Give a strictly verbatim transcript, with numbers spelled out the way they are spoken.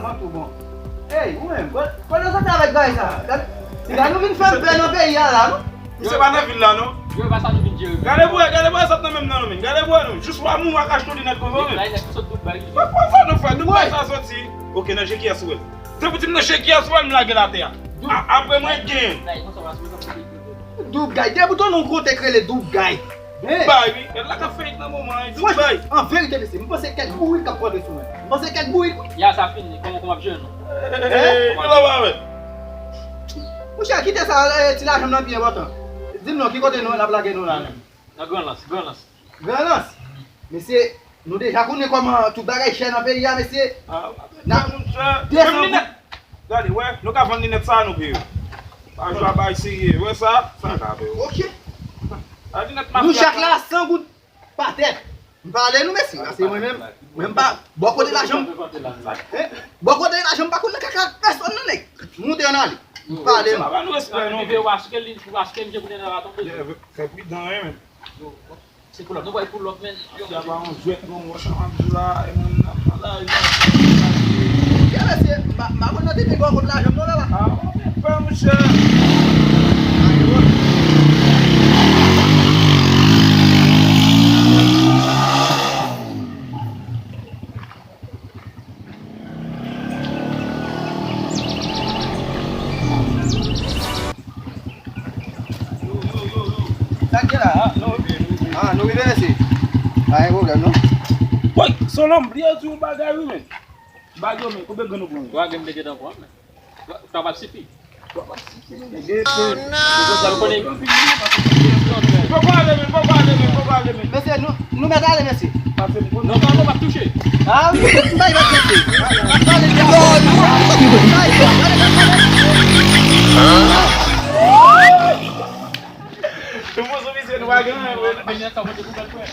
Bon, tou bon. Ey, ou menm, pa, pa nan sante avèk bagay sa. Gade, gade nou vin fè pè nan peyi a la, non? Misye pa nan vil la, non. Yo, pa sa nou vin jere. Gade bwè, gade bwè sot nan menm nan, non, men. Gade bwè, non. Jis w a mou, w a kache yon linèt konsa, men. Bagay nèt sot tout bagay. Pa, pa sa nou fè, tout bagay sa soti. Ok, nan je kiyès ou wè l? Se pou di m nan je kiyès ou wè l, m lage l atè a. A, apre mwen, gen. Doub Gay, depi w tande yon kote k rele Doub Gay. Doub Gay, wi. Gade la k ap fè nan moman an, Doub Gay. An verite, mesye, m panse kèk bourik k ap pwante sou mwen. M panse kèk bourik, wi. Ya, sa fini. Kòman, kòman ap jere nou? Ey, ey, ey, la ba, men. Monchè, kite sa, eh, ti lajan m nan pi enpòtan. Di m non, ki kote nou, n ap lage nou la menm? Nan Gran Lans, Gran Lans. Gran Lans? Mesye, nou deja konnen kòman tout bagay chè nan peyi a, mesye. Ah, n ap desann. Menm linèt. Gade, wè, nou ka vann linèt sa a, nou peye. Pa jwe a bay serye. Wè sa, sa ka peye. Ok. A, linèt mafya. Nou chak la san goud pa tèt. M pale nou, mesye, paske mwen menm, mwen m pa, bò kote lajan m, bò kote lajan m pa konn nan kaka pèsòn non, nèg. Moute ann ale. M pale nou. Sa pa nou respè, non. Rive w achte li, pou achte misye pou nèg la pa tonbe. Yeah, fè pridan, wi, men. Se pull up, nou bay pull up, men. Ap di a pa yon jwèt non, mwen chan ap di la, e moun nan pran lari nan. Gade mesye, m pa, m pa konn nan tete bò kot lajan m non la la. Ah, ou gen pè, monchè. Sa k gen la? Ah, nou rive, mesye. Pa gen pwoblèm, non. Woy, Solom, bliye di yon bagay, wi, men. Bagay yo, men, konbyen grenn ou pran? Twa grenn te gentan pran, men. Twa p ap sifi. Twa p ap sifi, non. Poko ale, men, poko ale, men, poko ale, men. Mesye, nou, nou mèt ale, mesye. Pase m konnen. Non, pa, non, pa touche. Ah, m bay bat, mesye. Ap pale de. Non, non. Bay bat, ale, ale, ale. Nou poze misye, nou pa gen anyen, wi. Vini sa, mwen te pou bèl frè.